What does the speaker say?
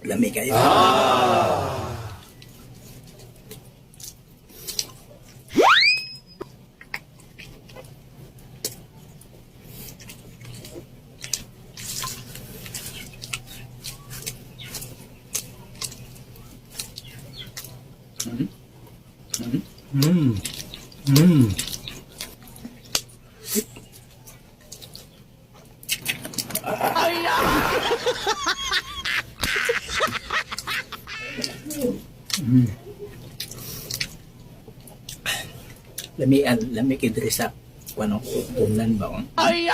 Lami kayo. Lamian, lami kay diri sa kuno tunan ba? Oh? Ay!